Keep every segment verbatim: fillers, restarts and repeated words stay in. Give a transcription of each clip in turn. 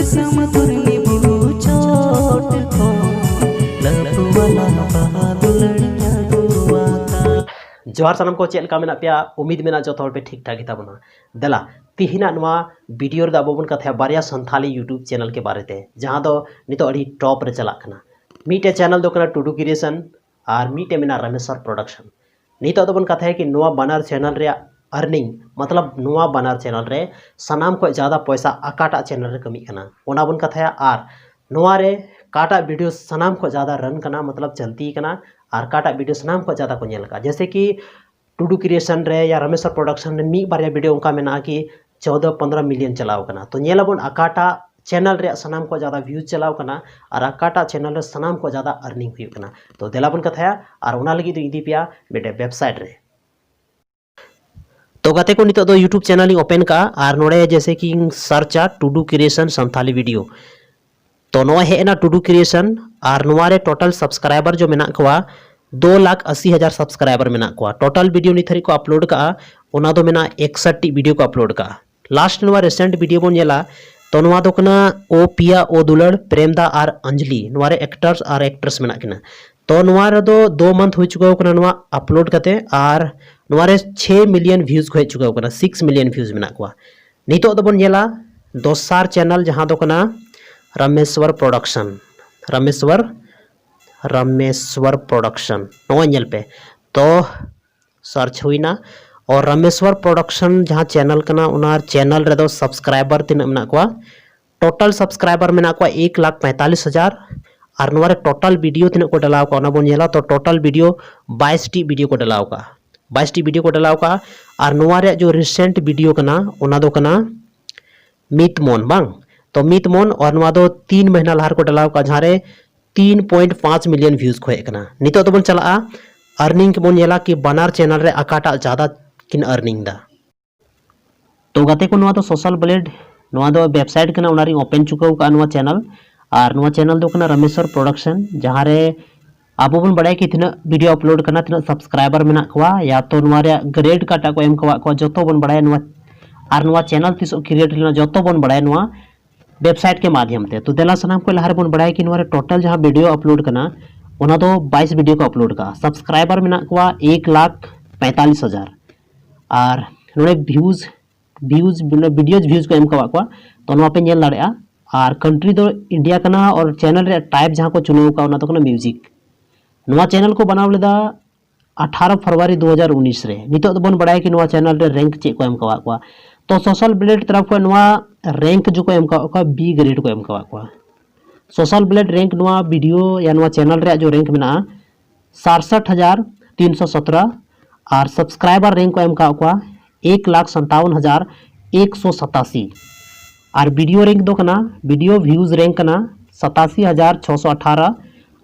ᱥᱟᱢᱩᱫᱨᱤ ᱵᱩᱨᱩ ᱪᱚᱴ ᱠᱷᱚᱱ ᱞᱟᱹᱴᱩ ᱵᱟᱞᱟ ᱵᱟᱦᱟ ᱫᱩᱞᱟᱹᱲᱤᱧ ᱟᱹᱜᱩᱣᱟᱠᱟᱫ᱾ ᱡᱚᱦᱟᱨ ᱥᱟᱱᱟᱢ ᱠᱚ, ᱪᱮᱫ ᱞᱮᱠᱟ ᱢᱮᱱᱟᱜ ᱯᱮᱭᱟ? ᱩᱢᱤᱫ ᱢᱮᱱᱟᱜᱼᱟ ᱡᱚᱛᱚ ᱦᱚᱲ ᱯᱮ ᱴᱷᱤᱠ ᱴᱷᱟᱠ ᱜᱮᱛᱟ ᱵᱚᱱᱟ᱾ ᱫᱮᱞᱟ, ᱛᱤᱦᱤᱧᱟᱜ ᱱᱚᱣᱟ ᱵᱷᱤᱰᱤᱭᱳ ᱨᱮᱫᱚ ᱟᱵᱚ ᱵᱚᱱ ᱠᱟᱛᱷᱟᱭᱟ ᱵᱟᱨᱭᱟ ᱥᱟᱱᱛᱷᱟᱞᱤ YouTube ᱪᱮᱱᱮᱞ ᱠᱮ ᱵᱟᱨᱮ ᱛᱮ, ᱡᱟᱦᱟᱸ ᱫᱚ ᱱᱤᱛᱚᱜ ᱟᱹᱰᱤ ᱴᱚᱯ ᱨᱮ ᱪᱟᱞᱟᱜ ᱠᱟᱱᱟ᱾ ᱢᱤᱫᱴᱮᱡ ᱪᱮᱱᱮᱞ ᱫᱚ ᱠᱟᱱᱟ ᱴᱩᱰᱩ ᱠᱨᱤᱭᱮᱥᱚᱱ ᱟᱨ ᱢᱤᱫᱴᱮᱡ ᱢᱮᱱᱟᱜᱼᱟ ᱨᱟᱢᱮᱥᱣᱚᱨ ᱯᱨᱚᱰᱟᱠᱥᱚᱱ᱾ ᱱᱤᱛᱚᱜ ᱫᱚᱵᱚᱱ ᱠᱟᱛᱷᱟᱭᱟ ᱠᱤ ᱱᱚᱣᱟ ᱵᱟᱱᱟᱨ ᱪᱮᱱᱮᱞ ᱨᱮᱭᱟᱜ ᱟᱨᱱᱤᱝ, ᱢᱚᱛᱞᱚᱵ ᱱᱚᱣᱟ ᱵᱟᱱᱟᱨ ᱪᱮᱱᱮᱞ ᱨᱮ ᱥᱟᱱᱟᱢ ᱠᱷᱚᱱ ᱡᱟᱫᱟ ᱯᱚᱭᱥᱟ ᱚᱠᱟᱴᱟᱜ ᱪᱮᱱᱮᱞ ᱨᱮ ᱠᱟᱹᱢᱤᱜ ᱠᱟᱱᱟ, ᱚᱱᱟ ᱵᱚᱱ ᱠᱟᱛᱷᱟᱭᱟ᱾ ᱟᱨ ᱱᱚᱣᱟ ᱨᱮ ᱚᱠᱟᱴᱟᱜ ᱵᱷᱤᱰᱤᱭᱳ ᱥᱟᱱᱟᱢ ᱠᱷᱚᱱ ᱡᱟᱫᱟ ᱨᱟᱱ ᱠᱟᱱᱟ, ᱢᱚᱛᱞᱚᱵ ᱪᱚᱞᱛᱤ ᱠᱟᱱᱟ, ᱟᱨ ᱚᱠᱟᱴᱟᱜ ᱵᱷᱤᱰᱤᱭᱳ ᱥᱟᱱᱟᱢ ᱠᱷᱚᱱ ᱡᱟᱫᱟ ᱠᱚ ᱧᱮᱞ ᱟᱠᱟᱫᱼᱟ᱾ ᱡᱮᱭᱥᱮ ᱠᱤ ᱴᱩᱰᱩ ᱠᱨᱤᱭᱮᱥᱚᱱ ᱨᱮ ᱭᱟ ᱨᱟᱢᱮᱥᱣᱚᱨ ᱯᱨᱚᱰᱟᱠᱥᱚᱱ ᱨᱮ ᱢᱤᱫ ᱵᱟᱨᱭᱟ ᱵᱷᱤᱰᱤᱭᱳ ᱚᱱᱠᱟ ᱢᱮᱱᱟᱜᱼᱟ ᱠᱤ ᱪᱳᱫᱚ ᱯᱚᱱᱫᱽᱨᱚ ᱢᱤᱞᱤᱭᱚᱱ ᱪᱟᱞᱟᱣ ᱠᱟᱱᱟ᱾ ᱛᱚ ᱧᱮᱞ ᱟᱵᱚᱱ ᱚᱠᱟᱴᱟᱜ ᱪᱮᱱᱮᱞ ᱨᱮᱭᱟᱜ ᱥᱟᱱᱟᱢ ᱠᱷᱚᱱ ᱡᱟᱫᱟ ᱵᱷᱤᱭᱩᱡᱽ ᱪᱟᱞᱟᱣ ᱠᱟᱱᱟ ᱟᱨ ᱚᱠᱟᱴᱟᱜ ᱪᱮᱱᱮᱞ ᱨᱮ ᱥᱟᱱᱟᱢ ᱠᱷᱚᱱ ᱡᱟᱫᱟ ᱟᱨᱱᱤᱝ ᱦᱩᱭᱩᱜ ᱠᱟᱱᱟ᱾ ᱛᱚ ᱫᱮᱞᱟ ᱵᱚᱱ ᱠᱟᱛᱷᱟᱭᱟ, ᱟᱨ ᱚᱱᱟ ᱞᱟᱹᱜᱤᱫ ᱫᱚ ᱤᱫᱤ ᱯᱮᱭᱟ ᱢᱤᱫᱴᱮᱡ ᱣᱮᱵᱥᱟᱭᱤᱴ ᱨᱮ᱾ ᱛᱚ ᱜᱟᱛᱮ ᱠᱚ, ᱱᱤᱛᱚᱜ ᱫᱚ YouTube ᱪᱮᱱᱮᱞ ᱤᱧ ᱳᱯᱮᱱ ᱠᱟᱜᱼᱟ ᱟᱨ ᱱᱚᱰᱮ ᱡᱮᱭᱥᱮ ᱠᱤ ᱤᱧ ᱥᱟᱨᱪᱟ ᱴᱩᱰᱩ ᱠᱨᱤᱭᱮᱥᱚᱱ ᱥᱟᱱᱛᱷᱟᱞᱤ ᱵᱷᱤᱰᱤᱭᱳ᱾ ᱛᱚ ᱱᱚᱣᱟ ᱦᱮᱡ ᱮᱱᱟ ᱴᱩᱰᱩ ᱠᱨᱤᱭᱮᱥᱚᱱ ᱟᱨ ᱱᱚᱣᱟ ᱨᱮ ᱴᱳᱴᱟᱞ ᱥᱟᱵᱥᱠᱨᱟᱭᱵᱟᱨ ᱡᱚ ᱢᱮᱱᱟᱜ ᱠᱚᱣᱟ ᱫᱩ ᱞᱟᱠᱷ ᱟᱥᱤ ᱦᱟᱡᱟᱨ ᱥᱟᱵᱥᱠᱨᱟᱭᱵᱟᱨ ᱢᱮᱱᱟᱜ ᱠᱚᱣᱟ᱾ ᱴᱳᱴᱟᱞ ᱵᱷᱤᱰᱤᱭᱳ ᱱᱤᱛ ᱦᱟᱹᱨᱤᱡ ᱠᱚ ᱟᱯᱞᱳᱰ ᱠᱟᱜᱼᱟ, ᱚᱱᱟ ᱫᱚ ᱢᱮᱱᱟᱜᱼᱟ ᱮᱠᱥᱟᱴ ᱴᱤ ᱵᱷᱤᱰᱤᱭᱳ ᱠᱚ ᱟᱯᱞᱳᱰ ᱠᱟᱜᱼᱟ᱾ ᱞᱟᱥᱴ ᱱᱚᱣᱟ ᱨᱤᱥᱮᱱᱴ ᱵᱷᱤᱰᱤᱭᱳ ᱵᱚᱱ ᱧᱮᱞᱟ, ᱛᱚ ᱱᱚᱣᱟ ᱫᱚ ᱠᱟᱱᱟ ᱳ ᱯᱤᱭᱟ ᱳ ᱫᱩᱞᱟᱹᱲ, ᱯᱨᱮᱢᱫᱟ ᱟᱨ ᱟᱧᱡᱞᱤ, ᱱᱚᱣᱟ ᱨᱮ ᱮᱠᱴᱟᱨᱥ ᱟᱨ ᱮᱠᱴᱨᱮᱥ ᱢᱮᱱᱟᱜ ᱠᱤᱱᱟ᱾ ᱛᱚ ᱱᱚᱣᱟ ᱨᱮᱫᱚ ᱫᱩ ᱢᱟᱱᱛᱷ ᱦᱩᱭ ᱪᱩᱠᱟᱹᱣ ᱠᱟᱱᱟ ᱱᱚᱣᱟ ᱟᱯᱞᱳᱰ ᱠᱟᱛᱮ, ᱟᱨ ᱱᱚᱣᱟ ᱨᱮ ᱪᱷᱮ ᱢᱤᱞᱤᱭᱚᱱ ᱵᱷᱤᱭᱩᱡᱽ ᱠᱚ ᱦᱮᱡ ᱪᱩᱠᱟᱹᱣ ᱠᱟᱱᱟ, ᱥᱤᱠᱥ ᱢᱤᱞᱤᱭᱚᱱ ᱵᱷᱤᱭᱩᱡᱽ ᱢᱮᱱᱟᱜ ᱠᱚᱣᱟ᱾ ᱱᱤᱛᱚᱜ ᱫᱚᱵᱚᱱ ᱧᱮᱞᱟ ᱫᱚᱥᱟᱨ ᱪᱮᱱᱮᱞ, ᱡᱟᱦᱟᱸ ᱫᱚ ᱠᱟᱱᱟ ᱨᱟᱢᱮᱥᱣᱚᱨ ᱯᱨᱚᱰᱟᱠᱥᱚᱱ, ᱨᱟᱢᱮᱥᱣᱚᱨ, ᱨᱟᱢᱮᱥᱣᱚᱨ ᱯᱨᱚᱰᱟᱠᱥᱚᱱ᱾ ᱱᱚᱜᱼᱚᱭ ᱧᱮᱞ ᱯᱮ, ᱛᱚ ᱥᱟᱨᱪ ᱦᱩᱭᱱᱟ᱾ ᱟᱨ ᱨᱟᱢᱮᱥᱣᱚᱨ ᱯᱨᱚᱰᱟᱠᱥᱚᱱ ᱡᱟᱦᱟᱸ ᱪᱮᱱᱮᱞ ᱠᱟᱱᱟ, ᱚᱱᱟ ᱪᱮᱱᱮᱞ ᱨᱮᱫᱚ ᱥᱟᱵᱥᱠᱨᱟᱭᱵᱟᱨ ᱛᱤᱱᱟᱹᱜ ᱢᱮᱱᱟᱜ ᱠᱚᱣᱟ? ᱴᱳᱴᱟᱞ ᱥᱟᱵᱥᱠᱨᱟᱭᱵᱟᱨ ᱢᱮᱱᱟᱜ ᱠᱚᱣᱟ ᱮᱠ ᱞᱟᱠᱷ ᱯᱚᱸᱭᱛᱟᱞᱤᱥ ᱦᱟᱡᱟᱨ᱾ ᱟᱨ ᱱᱚᱣᱟ ᱨᱮ ᱴᱳᱴᱟᱞ ᱵᱷᱤᱰᱤᱭᱳ ᱛᱤᱱᱟᱹᱜ ᱠᱚ ᱰᱟᱞᱟᱣ ᱠᱟᱜᱼᱟ, ᱚᱱᱟ ᱵᱚᱱ ᱧᱮᱞᱟ᱾ ᱛᱚ ᱴᱳᱴᱟᱞ ᱵᱷᱤᱰᱤᱭᱳ ᱵᱟᱭᱤᱥ ᱴᱤ ᱵᱷᱤᱰᱤᱭᱳ ᱠᱚ ᱰᱟᱞᱟᱣ ᱠᱟᱜᱼᱟ, ᱵᱟᱭᱤᱥ ᱴᱤ ᱵᱷᱤᱰᱤᱭᱳ ᱠᱚ ᱰᱟᱞᱟᱣ ᱠᱟᱜᱼᱟ᱾ ᱟᱨ ᱱᱚᱣᱟ ᱨᱮᱭᱟᱜ ᱡᱚ ᱨᱤᱥᱮᱱᱴ ᱵᱷᱤᱰᱤᱭᱳ ᱠᱟᱱᱟ, ᱚᱱᱟ ᱫᱚ ᱠᱟᱱᱟ ᱢᱤᱛ ᱢᱚᱱ, ᱵᱟᱝ? ᱛᱚ ᱢᱤᱛ ᱢᱚᱱ, ᱟᱨ ᱱᱚᱣᱟ ᱫᱚ ᱛᱤᱱ ᱢᱟᱹᱦᱱᱟᱹ ᱞᱟᱦᱟ ᱨᱮᱠᱚ ᱰᱟᱞᱟᱣ ᱠᱟᱜᱼᱟ, ᱡᱟᱦᱟᱸ ᱨᱮ ᱛᱤᱱ ᱯᱚᱭᱮᱱᱴ ᱯᱟᱸᱪ ᱢᱤᱞᱤᱭᱚᱱ ᱵᱷᱤᱭᱩᱡᱽ ᱠᱚ ᱦᱮᱡ ᱠᱟᱱᱟ᱾ ᱱᱤᱛᱚᱜ ᱫᱚᱵᱚᱱ ᱪᱟᱞᱟᱜᱼᱟ ᱟᱨᱱᱤᱝ ᱵᱚᱱ ᱧᱮᱞᱟ ᱠᱤ ᱵᱟᱱᱟᱨ ᱪᱮᱱᱮᱞ ᱨᱮ ᱚᱠᱟᱴᱟᱜ ᱡᱟᱫᱟ ᱠᱤᱱ ᱟᱨᱱᱤᱝ ᱫᱟ᱾ ᱛᱚ ᱜᱟᱛᱮ ᱠᱚ, ᱱᱚᱣᱟ ᱫᱚ ᱥᱳᱥᱟᱞ ᱵᱞᱮᱰ, ᱱᱚᱣᱟ ᱫᱚ ᱣᱮᱵᱥᱟᱭᱤᱴ ᱠᱟᱱᱟ, ᱚᱱᱟ ᱨᱤᱧ ᱳᱯᱮᱱ ᱪᱩᱠᱟᱹᱣ ᱠᱟᱜᱼᱟ ᱱᱚᱣᱟ ᱪᱮᱱᱮᱞ᱾ ᱟᱨ ᱱᱚᱣᱟ ᱪᱮᱱᱮᱞ ᱫᱚ ᱠᱟᱱᱟ ᱨᱟᱢᱮᱥᱣᱚᱨ ᱯᱨᱚᱰᱟᱠᱥᱚᱱ, ᱡᱟᱦᱟᱸ ᱨᱮ ᱟᱵᱚ ᱵᱚᱱ ᱵᱟᱲᱟᱭᱟ ᱠᱤ ᱛᱤᱱᱟᱹᱜ ᱵᱷᱤᱰᱤᱭᱳ ᱟᱯᱞᱳᱰ ᱠᱟᱱᱟ, ᱛᱤᱱᱟᱹᱜ ᱥᱟᱵᱥᱠᱨᱟᱭᱵᱟᱨ ᱢᱮᱱᱟᱜ ᱠᱚᱣᱟ, ᱭᱟ ᱛᱚ ᱱᱚᱣᱟ ᱨᱮᱭᱟᱜ ᱜᱨᱮᱰ ᱚᱠᱟᱴᱟᱜ ᱠᱚ ᱮᱢ ᱠᱟᱣᱟᱜ ᱠᱚᱣᱟ, ᱡᱚᱛᱚ ᱵᱚᱱ ᱵᱟᱲᱟᱭᱟ ᱱᱚᱣᱟ᱾ ᱟᱨ ᱱᱚᱣᱟ ᱪᱮᱱᱮᱞ ᱛᱤᱥᱚᱜ ᱠᱨᱤᱭᱮᱴ ᱞᱮᱱᱟ, ᱡᱚᱛᱚ ᱵᱚᱱ ᱵᱟᱲᱟᱭᱟ ᱱᱚᱣᱟ᱾ वेबसाइट के माध्यम से। तो देला सामान को लहर बन बढ़ाए कि नोरे टोटल जहाँ वीडियो अपलोड करना, ओना दो बाईस वीडियो को अपलोड का। सब्सक्राइबर में ना कुआ एक लाख पैंतालीस हज़ार। और नोरे व्यूज व्यूज वीडियोज व्यूज को एम कवा कुआ। तो नोआ पे नेल दाड़ेगा। और कंट्री दो इंडिया करना और चैनल रे टाइप जहाँ को चुनाव का ओना तो करना म्यूजिक। नोआ चैनल को बनाव लेदा अठारह फरवरी दो हज़ार उन्नीस रे। नितोग तो बन बढ़ाए कि नोआ चैनल रे रैंक चेक को एम कवा कुआ। तो सोशल ब्लेड तरफ को नोआ रैंक जो को एम कवा कुआ, बी ग्रेड को एम कवा कुआ। सोशल ब्लेड रैंक नोआ वीडियो या नोआ चैनल रे जो रैंक मेना सड़सठ हज़ार तीन सौ सत्रह। और सब्सक्राइबर रैंक को एम कवा कुआ एक लाख संतावन हज़ार एक सौ सतासी। और वीडियो रैंक दो करना, वीडियो व्यूज रैंक करना सतासी हज़ार छः सौ अठारह।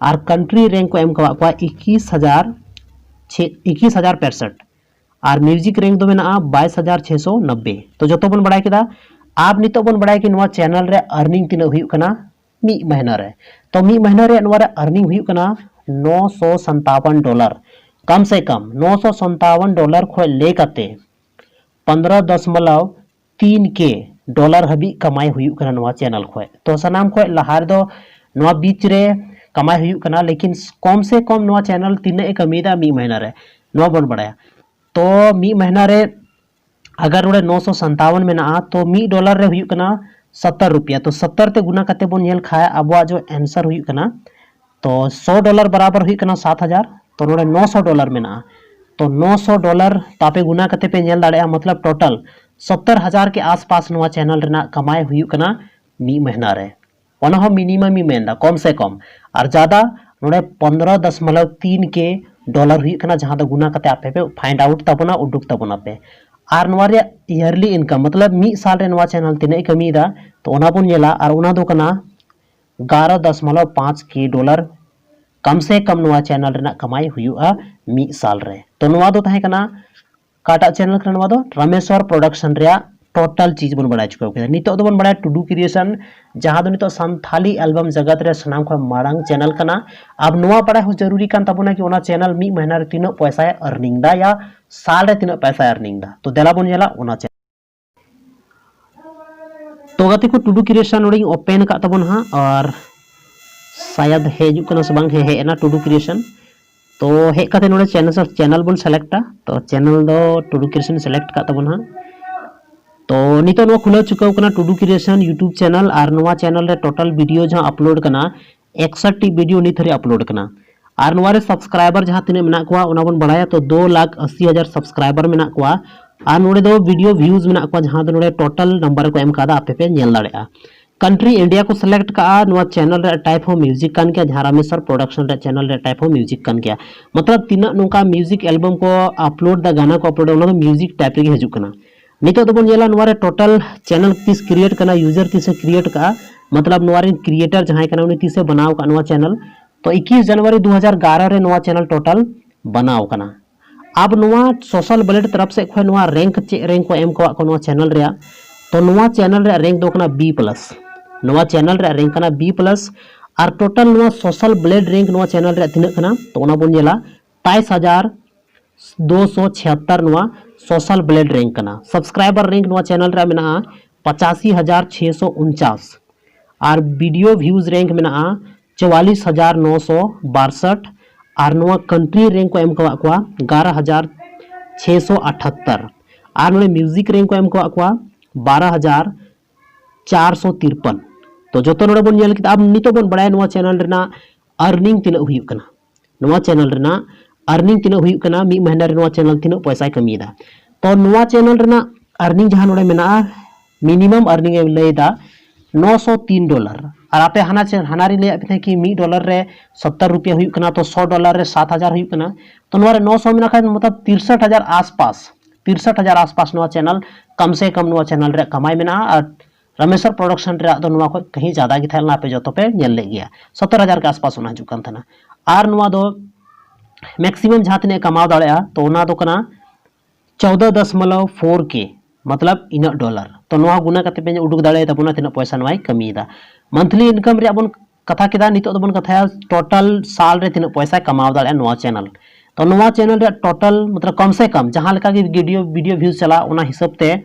और कंट्री रैंक को एम कवा कुआ इक्कीस हज़ार छः इक्कीस हज़ार पैंसठ। और म्यूजिक रैंक दो मेना बाईस हज़ार छः सौ नब्बे। तो जो तो बन बढ़ाए किदा, आप नितोग बन बढ़ाए कि नोआ चैनल रे अर्निंग तीना हुई करना मीद महीना रे। तो मीद महीना रे नोआ रे अर्निंग हुई करना नौ सौ संतावन डॉलर। कम से कम नौ सौ संतावन डॉलर खोए ले करते पन्द्रह दशमलव तीन के डॉलर हाबी कमाई हुई करना नोआ चैनल खोए। तो सामान खोए लहार दो नोआ बीच रे कमाई हुई करना, लेकिन कम से कम नोआ चैनल तीना ए कमीदा मीद महीना रे नोआ बन बढ़ाया। तो मीद महीना रे अगर नोड़े नौ सौ संतावन मेना तो मीद डॉलर रे हुई करना सत्तर रुपया। तो सत्तर ते गुना करते बन नेल खाए अब जो आंसर हुई करना तो सौ डॉलर बराबर हुई करना सात हज़ार। तो नोड़े नौ सौ डॉलर मेना तो नौ सौ डॉलर तापे गुना करते पे नेल दाड़ेगा, मतलब टोटल सत्तर हज़ार के आसपास नोआ चैनल रेना कमाई हुई करना मीद महीना रे। ओना हो मिनिमम ही मेंदा, कम से कम। और ज्यादा नोड़े पन्द्रह दशमलव तीन के डॉलर हुई करना, जहाँ दो गुना करते आपे पे फाइंड आउट तबना, उडुक तबना पे। और नोआ रे ईयरली इनकम, मतलब मीद साल रे नोआ चैनल तीना कमीदा, तो ओना बन नेला। और ओना दो करना ग्यारह दशमलव पाँच के डॉलर कम से कम नोआ चैनल रेना कमाई हुई मीद साल रे। तो नोआ दो तहे करना काटा चैनल करना नोआ दो रामेश्वर प्रोडक्शन रे टोटल चीज बन बढ़ाई चुका है। नितोग दो बन बढ़ाई टुडू क्रिएशन, जहाँ दो नितोग संथाली एल्बम जगत रे सामान खोए माड़ांग चैनल करना। अब नोआ बढ़ाई हो जरूरी कान तबना कि ओना चैनल मीद महीना रे तीना पैसा अर्निंग दा या साल रे तीना पैसा अर्निंग दा। तो देला बन नेला ओना चैनल। ᱛᱚ ᱜᱟᱛᱮ ᱠᱚ, ᱴᱩᱰᱩ ᱠᱨᱤᱭᱮᱥᱚᱱ ᱱᱚᱰᱮᱧ ᱳᱯᱮᱱ ᱟᱠᱟᱫ ᱛᱟᱵᱚᱱ ᱦᱟᱸᱜ, ᱟᱨ ᱥᱟᱭᱟᱫ ᱦᱮᱡ ᱦᱤᱡᱩᱜ ᱠᱟᱱᱟ ᱥᱮ ᱵᱟᱝ, ᱦᱮᱸ, ᱦᱮᱡ ᱮᱱᱟ ᱴᱩᱰᱩ ᱠᱨᱤᱭᱮᱥᱚᱱ᱾ ᱛᱚ ᱦᱮᱡ ᱠᱟᱛᱮ ᱱᱚᱰᱮ ᱪᱮᱱᱮᱞ, ᱪᱮᱱᱮᱞ ᱵᱚᱱ ᱥᱤᱞᱮᱠᱴᱟ᱾ ᱛᱚ ᱪᱮᱱᱮᱞ ᱫᱚ ᱴᱩᱰᱩ ᱠᱨᱤᱭᱮᱥᱚᱱ ᱥᱤᱞᱮᱠᱴ ᱠᱟᱜ ᱛᱟᱵᱚᱱ ᱦᱟᱸᱜ᱾ ᱛᱚ ᱱᱤᱛᱚᱜ ᱱᱚᱣᱟ ᱠᱷᱩᱞᱟᱹᱣ ᱪᱩᱠᱟᱹᱣ ᱠᱟᱱᱟ ᱴᱩᱰᱩ ᱠᱨᱤᱭᱮᱥᱚᱱ YouTube ᱪᱮᱱᱮᱞ, ᱟᱨ ᱱᱚᱣᱟ ᱪᱮᱱᱮᱞ ᱨᱮ ᱴᱳᱴᱟᱞ ᱵᱷᱤᱰᱤᱭᱳ ᱡᱟᱦᱟᱸ ᱟᱯᱞᱳᱰ ᱠᱟᱱᱟ, ᱮᱠᱥᱟᱴ ᱴᱤ ᱵᱷᱤᱰᱤᱭᱳ ᱱᱤᱛ ᱦᱟᱹᱨᱤᱡ ᱟᱯᱞᱳᱰ ᱠᱟᱱᱟ᱾ ᱟᱨ ᱱᱚᱣᱟ ᱨᱮ ᱥᱟᱵᱥᱠᱨᱟᱭᱵᱟᱨ ᱡᱟᱦᱟᱸ ᱛᱤᱱᱟᱹᱜ ᱢᱮᱱᱟᱜ ᱠᱚᱣᱟ, ᱚᱱᱟ ᱵᱚᱱ ᱵᱟᱲᱟᱭᱟ᱾ ᱛᱚ ᱫᱩ ᱞᱟᱠᱷ ᱟᱥᱤ ᱦᱟᱡᱟᱨ ᱥᱟᱵᱥᱠᱨᱟᱭᱵᱟᱨ ᱢᱮᱱᱟᱜ ᱠᱚᱣᱟ᱾ ᱟᱨ ᱱᱚᱰᱮ ᱫᱚ ᱵᱷᱤᱰᱤᱭᱳ ᱵᱷᱤᱭᱩᱡᱽ ᱢᱮᱱᱟᱜ ᱠᱚᱣᱟ, ᱡᱟᱦᱟᱸ ᱫᱚ ᱱᱚᱰᱮ ᱴᱳᱴᱟᱞ ᱱᱟᱢᱵᱟᱨ ᱨᱮᱠᱚ ᱮᱢ ᱠᱟᱫᱟ, ᱟᱯᱮ ᱯᱮ ᱧᱮᱞ ᱫᱟᱲᱮᱭᱟᱜᱼᱟ᱾ ᱠᱟᱱᱴᱨᱤ ᱤᱱᱰᱤᱭᱟ ᱠᱚ ᱥᱤᱞᱮᱠᱴ ᱠᱟᱜᱼᱟ᱾ ᱱᱚᱣᱟ ᱪᱮᱱᱮᱞ ᱨᱮᱭᱟᱜ ᱴᱟᱭᱤᱯ ᱦᱚᱸ ᱢᱤᱭᱩᱡᱤᱠ ᱠᱟᱱ ᱜᱮᱭᱟ, ᱡᱟᱦᱟᱸ ᱨᱟᱢᱮᱥᱣᱚᱨ ᱯᱨᱚᱰᱟᱠᱥᱚᱱ ᱨᱮᱭᱟᱜ ᱪᱮᱱᱮᱞ ᱨᱮᱭᱟᱜ ᱴᱟᱭᱤᱯ ᱦᱚᱸ ᱢᱤᱭᱩᱡᱤᱠ ᱠᱟᱱ ᱜᱮᱭᱟ᱾ ᱢᱚᱛᱞᱚᱵ ᱛᱤᱱᱟᱹᱜ ᱱᱚᱝᱠᱟ ᱢᱤᱭᱩᱡᱤᱠ ᱮᱞᱵᱟᱢ ᱠᱚ ᱟᱯᱞᱳᱰ ᱫᱟ, ᱜᱟᱱᱟ ᱠᱚ ᱟᱯᱞᱳᱰ ᱫᱟ, ᱚᱱᱟ ᱫᱚ ᱢᱤᱭᱩᱡᱤᱠ ᱴᱟᱭᱤᱯ ᱨᱮᱜᱮ ᱦᱤᱡᱩᱜ ᱠᱟᱱᱟ᱾ ᱱᱤᱛᱚᱜ ᱫᱚᱵᱚᱱ ᱧᱮᱞᱟ ᱱᱚᱣᱟ ᱨᱮ ᱴᱳᱴᱟᱞ ᱪᱮᱱᱮᱞ ᱛᱤᱥ ᱠᱨᱤᱭᱮᱴ ᱠᱟᱱᱟ, ᱭᱩᱡᱟᱨ ᱛᱤᱥᱮ ᱠᱨᱤᱭᱮᱴ ᱠᱟᱜᱼᱟ, ᱢᱚᱛᱞᱚᱵ ᱱᱚᱣᱟ ᱨᱮᱱ ᱠᱨᱤᱭᱮᱴᱟᱨ ᱡᱟᱦᱟᱸᱭ ᱠᱟᱱᱟ ᱩᱱᱤ ᱛᱤᱥᱮ ᱵᱮᱱᱟᱣ ᱠᱟᱜᱼᱟ ᱱᱚᱣᱟ ᱪᱮᱱᱮᱞ᱾ ᱛᱚ ᱤᱠᱤᱥ ᱡᱟᱱᱩᱣᱟᱨᱤ ᱫᱩ ᱦᱟᱡᱟᱨ ᱮᱜᱟᱨᱚ ᱨᱮ ᱱᱚᱣᱟ ᱪᱮᱱᱮᱞ ᱴᱳᱴᱟᱞ ᱵᱮᱱᱟᱣ ᱠᱟᱱᱟ᱾ ᱟᱵ ᱱᱚᱣᱟ ᱥᱳᱥᱟᱞ ᱵᱞᱮᱰ ᱛᱚᱨᱚᱯ ᱥᱮᱫ ᱠᱷᱚᱱ ᱱᱚᱣᱟ ᱨᱮᱝᱠ, ᱪᱮᱫ ᱨᱮᱝᱠ ᱠᱚ ᱮᱢ ᱠᱟᱣᱟᱜ ᱠᱚ ᱱᱚᱣᱟ ᱪᱮᱱᱮᱞ ᱨᱮᱭᱟᱜ, ᱛᱚ ᱱᱚᱣᱟ ᱪᱮᱱᱮᱞ ᱨᱮᱭᱟᱜ ᱨᱮᱝᱠ ᱫᱚ ᱠᱟᱱᱟ ᱵᱤ ᱯᱞᱟᱥ᱾ ᱱᱚᱣᱟ ᱪᱮᱱᱮᱞ ᱨᱮᱭᱟᱜ ᱨᱮᱝᱠ ᱠᱟᱱᱟ ᱵᱤ ᱯᱞᱟᱥ᱾ ᱟᱨ ᱴᱳᱴᱟᱞ ᱱᱚᱣᱟ ᱥᱳᱥᱟᱞ ᱵᱞᱮᱰ ᱨᱮᱝᱠ ᱱᱚᱣᱟ ᱪᱮᱱᱮᱞ ᱨᱮᱭᱟᱜ ᱛᱤᱱᱟᱹᱜ ᱠᱟᱱᱟ, ᱛᱚ ᱚᱱᱟ ᱵᱚᱱ ᱧᱮᱞᱟ᱾ ᱛᱮᱭᱤᱥ ᱦᱟᱡᱟᱨ ᱫᱩᱥᱚ ᱪᱷᱤᱭᱟᱛᱛᱚᱨ ᱱᱚᱣᱟ ᱥᱳᱥᱟᱞ ᱵᱞᱮᱰ ᱨᱮᱝᱠ ᱠᱟᱱᱟ᱾ ᱥᱟᱵᱥᱠᱨᱟᱭᱵᱟᱨ ᱨᱮᱝᱠ ᱱᱚᱣᱟ ᱪᱮᱱᱮᱞ ᱨᱮᱭᱟᱜ ᱢᱮᱱᱟᱜᱼᱟ ᱯᱚᱸᱪᱟᱥᱤ ᱦᱟᱡᱟᱨ ᱪᱷᱮᱥᱚ ᱩᱱᱪᱟᱥ᱾ ᱟᱨ ᱵᱷᱤᱰᱤᱭᱳ ᱵᱷᱤᱭᱩᱡᱽ ᱨᱮᱝᱠ ᱢᱮᱱᱟᱜᱼᱟ ᱪᱩᱣᱟᱞᱤᱥ ᱦᱟᱡᱟᱨ ᱱᱚᱥᱚ ᱵᱟᱨᱥᱚᱴ᱾ ᱟᱨ ᱱᱚᱣᱟ ᱠᱟᱱᱴᱨᱤ ᱨᱮᱝᱠ ᱠᱚ ᱮᱢ ᱠᱟᱣᱟᱜ ᱠᱚᱣᱟ ᱮᱜᱟᱨᱚ ᱦᱟᱡᱟᱨ ᱪᱷᱮᱥᱚ ᱟᱴᱷᱟᱛᱛᱚᱨ᱾ ᱟᱨ ᱱᱚᱰᱮ ᱢᱤᱭᱩᱡᱤᱠ ᱨᱮᱝᱠ ᱠᱚ ᱮᱢ ᱠᱟᱣᱟᱜ ᱠᱚᱣᱟ ᱵᱟᱨᱚ ᱦᱟᱡᱟᱨ ᱪᱟᱨᱥᱚ ᱛᱤᱨᱯᱟᱱ᱾ ᱛᱚ ᱡᱚᱛᱚ ᱱᱚᱰᱮ ᱵᱚᱱ ᱧᱮᱞ ᱠᱮᱫᱟ᱾ ᱟᱵ ᱱᱤᱛᱚᱜ ᱵᱚᱱ ᱵᱟᱲᱟᱭᱟ ᱱᱚᱣᱟ ᱪᱮᱱᱮᱞ ᱨᱮᱱᱟᱜ ᱟᱨᱱᱤᱝ ᱛᱤᱱᱟᱹᱜ ᱦᱩᱭᱩᱜ ᱠᱟᱱᱟ᱾ ᱱᱚᱣᱟ ᱪᱮᱱᱮᱞ ᱨᱮᱱᱟᱜ ᱟᱨᱱᱤᱝ ᱛᱤᱱᱟᱹᱜ ᱦᱩᱭᱩᱜ ᱠᱟᱱᱟ, ᱢᱤᱫ ᱢᱟᱹᱦᱱᱟᱹ ᱨᱮ ᱱᱚᱣᱟ ᱪᱮᱱᱮᱞ ᱛᱤᱱᱟᱹᱜ ᱯᱚᱭᱥᱟᱭ ᱠᱟᱹᱢᱤᱭᱮᱫᱟ᱾ ᱛᱚ ᱱᱚᱣᱟ ᱪᱮᱱᱮᱞ ᱨᱮᱱᱟᱜ ᱟᱨᱱᱤᱝ ᱡᱟᱦᱟᱸ ᱱᱚᱰᱮ ᱢᱮᱱᱟᱜᱼᱟ, ᱢᱤᱱᱤᱢᱟᱢ ᱟᱨᱱᱤᱝ ᱮ ᱞᱟᱹᱭ ᱮᱫᱟ ᱱᱚᱥᱚ ᱛᱤᱱ ᱰᱚᱞᱟᱨ᱾ ᱟᱨ ᱟᱯᱮ ᱦᱟᱱᱟ ᱪᱮ-, ᱦᱟᱱᱟ ᱨᱤᱧ ᱞᱟᱹᱭᱟᱫ ᱯᱮ ᱛᱟᱦᱮᱸᱫ ᱠᱤ ᱢᱤᱫ ᱰᱚᱞᱟᱨ ᱨᱮ ᱥᱚᱛᱛᱚᱨ ᱨᱩᱯᱤᱭᱟ ᱦᱩᱭᱩᱜ ᱠᱟᱱᱟ, ᱛᱚ ᱥᱚ ᱰᱚᱞᱟᱨ ᱨᱮ ᱥᱟᱛ ᱦᱟᱡᱟᱨ ᱦᱩᱭᱩᱜ ᱠᱟᱱᱟ᱾ ᱛᱚ ᱱᱚᱣᱟ ᱨᱮ ᱱᱚᱥᱚ ᱢᱮᱱᱟᱜ ᱠᱷᱟᱱ ᱢᱚᱛᱞᱚᱵ ᱛᱤᱨᱥᱚᱴ ᱦᱟᱡᱟᱨ ᱟᱥᱯᱟᱥ, ᱛᱤᱨᱥᱚᱴ ᱦᱟᱡᱟᱨ ᱟᱥᱯᱟᱥ ᱱᱚᱣᱟ ᱪᱮᱱᱮᱞ ᱠᱚᱢ ᱥᱮ ᱠᱚᱢ ᱱᱚᱣᱟ ᱪᱮᱱᱮᱞ ᱨᱮᱭᱟᱜ ᱠᱟᱢᱟᱭ ᱢᱮᱱᱟᱜᱼᱟ᱾ ᱟᱨ ᱨᱟᱢᱮᱥᱣᱚᱨ ᱯᱨᱚᱰᱟᱠᱥᱚᱱ ᱨᱮᱭᱟᱜ ᱫᱚ ᱱᱚᱣᱟ ᱠᱷᱚᱱ ᱠᱟᱹᱦᱤ ᱡᱟᱫᱟ ᱜᱮ ᱛᱟᱦᱮᱸ ᱞᱮᱱᱟ, ᱟᱯᱮ ᱡᱚᱛᱚ ᱯᱮ ᱧᱮᱞ ᱞᱮᱫ ᱜᱮᱭᱟ, ᱥᱚᱛᱛᱚᱨ ᱦᱟᱡᱟᱨ ᱠᱮ ᱟᱥᱯᱟᱥ ᱚᱱᱟ ᱦᱤᱡᱩᱜ ᱠᱟᱱ ᱛᱟᱦᱮᱱᱟ᱾ ᱟᱨ ᱱᱚᱣᱟ ᱫᱚ ᱢᱮᱠᱥᱤᱢᱟᱢ ᱡᱟᱦᱟᱸ ᱛᱤᱱᱟᱹᱜ ᱮ ᱠᱟᱢᱟᱣ ᱫᱟᱲᱮᱭᱟᱜᱼᱟ, ᱛᱚ ᱚᱱᱟ ᱫᱚ ᱠᱟᱱᱟ ᱪᱳᱫᱽᱫᱚ ᱫᱚᱥᱢᱚᱞᱚᱵ ᱯᱷᱳᱨ ᱠᱮ, ᱢᱚᱛᱞᱚᱵ ᱤᱱᱟᱹᱜ ᱰᱚᱞᱟᱨ᱾ ᱛᱚ ᱱᱚᱣᱟ ᱜᱩᱱᱟ ᱠᱟᱛᱮ ᱯᱮ ᱩᱰᱩᱠ ᱫᱟᱲᱮᱭᱟᱛᱟᱵᱚᱱᱟ ᱛᱤᱱᱟᱹᱜ ᱯᱚᱭᱥᱟ ᱱᱚᱣᱟᱭ ᱠᱟᱹᱢᱤᱭᱮᱫᱟ᱾ ᱢᱟᱱᱛᱷᱞᱤ ᱤᱱᱠᱟᱢ ᱨᱮᱭᱟᱜ ᱵᱚᱱ ᱠᱟᱛᱷᱟ ᱠᱮᱫᱟ, ᱱᱤᱛᱚᱜ ᱫᱚᱵᱚᱱ ᱠᱟᱛᱷᱟᱭᱟ ᱴᱳᱴᱟᱞ ᱥᱟᱞ ᱨᱮ ᱛᱤᱱᱟᱹᱜ ᱯᱚᱭᱥᱟᱭ ᱠᱟᱢᱟᱣ ᱫᱟᱲᱮᱭᱟᱜᱼᱟ ᱱᱚᱣᱟ ᱪᱮᱱᱮᱞ᱾ ᱛᱚ ᱱᱚᱣᱟ ᱪᱮᱱᱮᱞ ᱨᱮᱭᱟᱜ ᱴᱳᱴᱟᱞ ᱢᱚᱛᱞᱚᱵ ᱠᱚᱢ ᱥᱮ ᱠᱚᱢ ᱡᱟᱦᱟᱸ ᱞᱮᱠᱟ ᱜᱮ ᱵᱷᱤᱰᱤᱭᱳ, ᱵᱷᱤᱰᱤᱭᱳ ᱵᱷᱤᱭᱩᱡᱽ ᱪᱟᱞᱟᱜᱼᱟ, ᱚᱱᱟ ᱦᱤᱥᱟᱹᱵ ᱛᱮ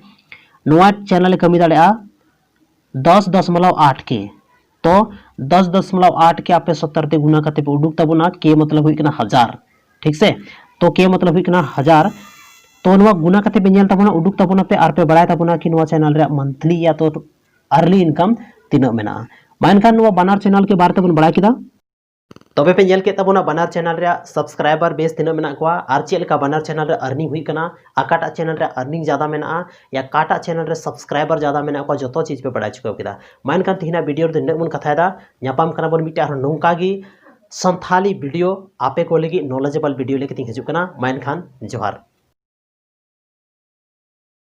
ᱱᱚᱣᱟ ᱪᱮᱱᱮᱞ ᱮ ᱠᱟᱹᱢᱤ ᱫᱟᱲᱮᱭᱟᱜᱼᱟ ᱫᱚᱥ ᱫᱚᱥᱢᱚᱞᱚᱵ ᱟᱴ ᱠᱮ᱾ ᱛᱚ ᱫᱚᱥ ᱫᱚᱥᱢᱚᱞᱚᱵ ᱟᱴ ᱠᱮ ᱟᱯᱮ ᱥᱚᱛᱛᱚᱨ ᱛᱮ ᱜᱩᱱᱟ ᱠᱟᱛᱮ ᱯᱮ ᱩᱰᱩᱠ ᱛᱟᱵᱚᱱᱟ, ᱠᱮ ᱢᱚᱛᱞᱚᱵ ᱦᱩᱭᱩᱜ ᱠᱟᱱᱟ ᱦᱟᱡᱟᱨ, ᱴᱷᱤᱠ ᱥᱮ? ᱛᱚ ᱠᱮ ᱢᱚᱛᱞᱚᱵ ᱦᱩᱭᱩᱜ ᱠᱟᱱᱟ ᱦᱟᱡᱟᱨ᱾ ᱛᱚ ᱱᱚᱣᱟ ᱜᱩᱱᱟ ᱠᱟᱛᱮ ᱯᱮ ᱧᱮᱞ ᱛᱟᱵᱚᱱᱟ, ᱩᱰᱩᱠ ᱛᱟᱵᱚᱱᱟ ᱯᱮ, ᱟᱨ ᱯᱮ ᱵᱟᱲᱟᱭ ᱛᱟᱵᱚᱱᱟ ᱠᱤ ᱱᱚᱣᱟ ᱪᱮᱱᱮᱞ ᱨᱮᱭᱟᱜ ᱢᱟᱱᱛᱷᱞᱤ ᱭᱟ ᱛᱚ ᱟᱨᱞᱤ ᱤᱱᱠᱟᱢ ᱛᱤᱱᱟᱹᱜ ᱢᱮᱱᱟᱜᱼᱟ᱾ ᱢᱟ ᱮᱱᱠᱷᱟᱱ ᱱᱚᱣᱟ ᱵᱟᱱᱟᱨ ᱪᱮᱱᱮᱞ ᱠᱮ ᱵᱟᱨᱮ ᱛᱮᱵᱚᱱ ᱵᱟᱲᱟᱭ ᱠᱮᱫᱟ᱾ ᱛᱚᱵᱮ ᱯᱮ ᱧᱮᱞ ᱠᱮᱫ ᱛᱟᱵᱚᱱᱟ ᱵᱟᱱᱟᱨ ᱪᱮᱱᱮᱞ ᱨᱮᱭᱟᱜ ᱥᱟᱵᱥᱠᱨᱟᱭᱵᱟᱨ ᱵᱮᱥ ᱛᱤᱱᱟᱹᱜ ᱢᱮᱱᱟᱜ ᱠᱚᱣᱟ ᱟᱨ ᱪᱮᱫ ᱞᱮᱠᱟ ᱵᱟᱱᱟᱨ ᱪᱮᱱᱮᱞ ᱨᱮ ᱟᱨᱱᱤᱝ ᱦᱩᱭᱩᱜ ᱠᱟᱱᱟ, ᱚᱠᱟᱴᱟᱜ ᱪᱮᱱᱮᱞ ᱨᱮ ᱟᱨᱱᱤᱝ ᱡᱟᱫᱟ ᱢᱮᱱᱟᱜᱼᱟ ᱭᱟ ᱚᱠᱟᱴᱟᱜ ᱪᱮᱱᱮᱞ ᱨᱮ ᱥᱟᱵᱥᱠᱨᱟᱭᱵᱟᱨ ᱡᱟᱫᱟ ᱢᱮᱱᱟᱜ ᱠᱚᱣᱟ, ᱡᱚᱛᱚ ᱪᱤᱡᱽ ᱯᱮ ᱵᱟᱲᱟᱭ ᱪᱩᱠᱟᱹᱣ ᱠᱮᱫᱟ᱾ ᱢᱟ ᱮᱱᱠᱷᱟᱱ ᱛᱮᱦᱮᱧᱟᱜ ᱵᱷᱤᱰᱤᱭᱳ ᱨᱮᱫᱚ ᱱᱤᱱᱟᱹᱜ ᱵᱚᱱ ᱠᱟᱛᱷᱟᱭᱮᱫᱟ᱾ ᱧᱟᱯᱟᱢ ᱠᱟᱱᱟ ᱵᱚᱱ ᱢᱤᱫᱴᱟᱝ ᱟᱨᱦᱚᱸ ᱱᱚᱝᱠᱟ ᱜᱮ ᱥᱟᱱᱛᱷᱟᱞᱤ ᱵᱷᱤᱰᱤᱭᱳ ᱟᱯᱮ ᱠᱚ ᱞᱟᱹᱜᱤᱫ ᱱᱚᱞᱮᱡᱮᱵᱚᱞ ᱵᱷᱤᱰᱤᱭᱳ ᱞᱟᱹᱜᱤᱫ ᱤᱧ ᱦᱤᱡᱩᱜ ᱠᱟᱱᱟ᱾ ᱢᱟ ᱮᱱᱠᱷᱟᱱ ᱡᱚᱦᱟᱨ᱾